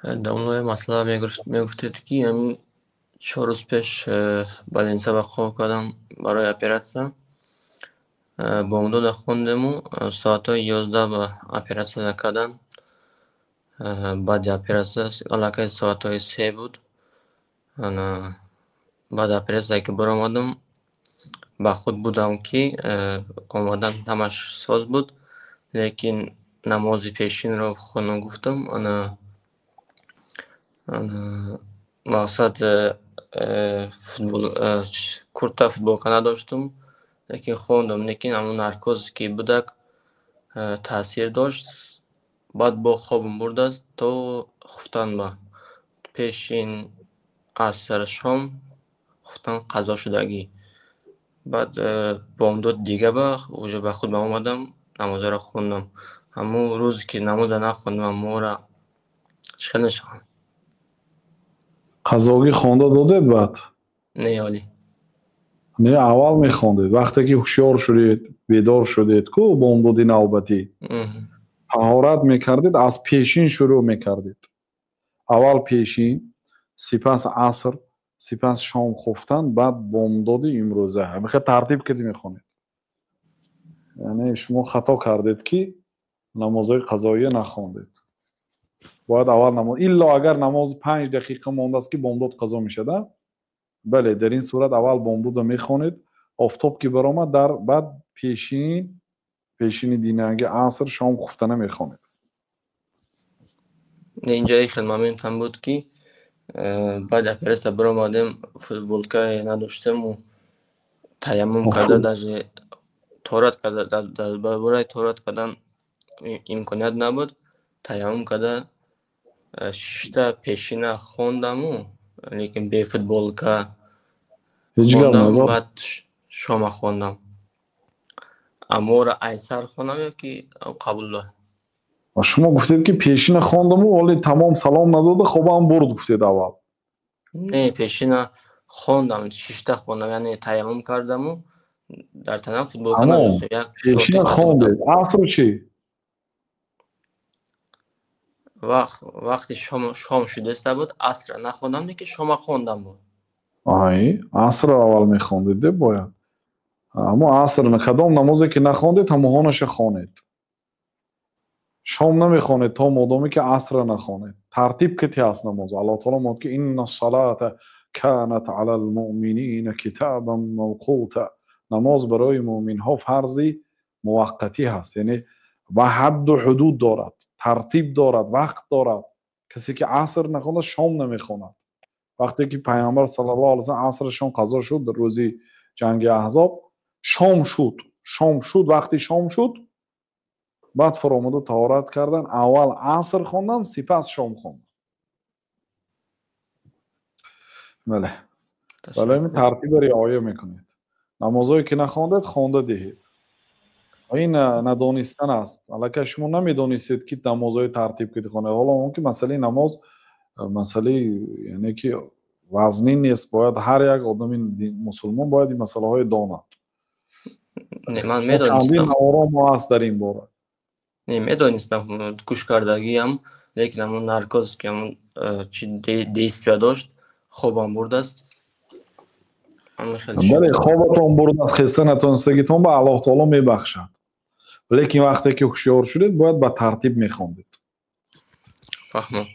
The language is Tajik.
Домлои масъала мегуфтед, ки ҳамин 4 рӯз пеш больница ба хоб кардам барои оператсия. Бомдода хондему, соатҳои 11 ба оператсия кардан. Баъди оператсия аллакай соатҳои 3 буд. Баъди оператсия ки баромадам, ба худ будам, ки омадан ҳамаш соз буд, лекин намози пешинро хонам гуфтам. Ана мақсад, курта, футболка надоштум, лекин хондам. Лекин ҳамон наркоз ки будак, таъсир дошт. Баъд бо хобам бурдааст то хуфтан, ба пешин, аср, шом, хуфтан қазо шудагӣ. Баъд бомдод дига ба уже ба худ омадам, намозаро хондам. Ҳамон рӯзе ки намоза нахондам, амора чӣ хел мешавам? Қазогӣ хонда додед баъд? Не, олӣ. Не, аввал мехондед. Вақте ки ҳушёр шудед, бедор шудед ку, бомдоди навбатӣ таҳорат мекардед, аз пешин шурӯъ мекардед. Аввал пешин, сипас аср, сипас шом, хуфтан, баъд бомдоди имрӯза. Ҳамихел тартиб кади мехонед. Яъне шумо хато кардед, ки намозҳои қазоия нахондед. Бояд аввал намоз, илло агар намоз 5 дақиқа мондааст, ки бомдод қазо мешада, бале, дар ин сурат аввал бомдодро мехонед, офтоб ки баромад, дар баъд пешин, пешини динанги, аср, шом, хуфтана мехонед. Инҷа хел момент ҳам буд, ки баъди оператсия баромадем, футболка надоштему, таяммум карда, даже тоҳорат карда, дар бораи тоҳорат кардан имконият набуд. Таяммум карда, шишта пешина хондаму, лекин бе футболка хондам. Баъд шома хондам. Амора айсар хонам ё ки қабул? Шумо гуфтед, ки пешина хондаму, вале тамом салом надода хобам бурд, гуфтед аввал. Не, пешина хондам, шишта хондам, яъне таяммум кардаму, дар танам футболка надоштам. Пешина хондед, аср чӣ? Вақти шом шудаста буд, асра нахондам, лекин шома хондам буд. Ай, асрро аввал мехондед, де бояд. Аммо аср, кадом намозе ки нахондед, ҳамоҳонаша хонед. Шом намехонед, то модоме ки асрро нахонед. Тартиб кати ҳаст намоз. Аллоҳ таоло мегӯяд, ки إن الصلاة كانت على المؤمنين كتابا موقوتا. Намоз барои муъминҳо фарзи муваққатӣ ҳаст, яъне ва ҳадду ҳудуд дорад, тартиб дорад, вақт дорад. Касе ки аср нахонад, шом намехонад. Вақте ки Пайғамбар صلى الله عليه وسلم асрашон қазо шуд дар рӯзи ҷанги Аҳзоб, шом шуд, шом шуд, вақти шом шуд, баъд фуромада таҳорат кардан, аввал аср хондан, сипас шом хондан. Бале, бале, ин тартиба риоя мекунед. Намозое ки нахондед, хонда диҳед. Ин надонистан аст. Аллакай шумо намедонистед, ки намозҳои тартиб ки хонед. Ҳоло он ки масъалаи намоз масъалаи, яъне ки вазнин нест, бояд ҳар як одами мусулмон бояд ин масъалаҳое донад. Ман медонистам. Наворо ҳаст дар ин бора. Не, медонистам, гӯш кардагиам, лекин ҳамон наркоз ки ҳамон чи действия дошт, хобам бурдааст. Бале, хобатон бурдааст, хеста натонистагитон ба Аллоҳ таоло мебахшад, лекин вақте ки ҳушёр шудед, бояд ба тартиб мехондед. Фаҳмам.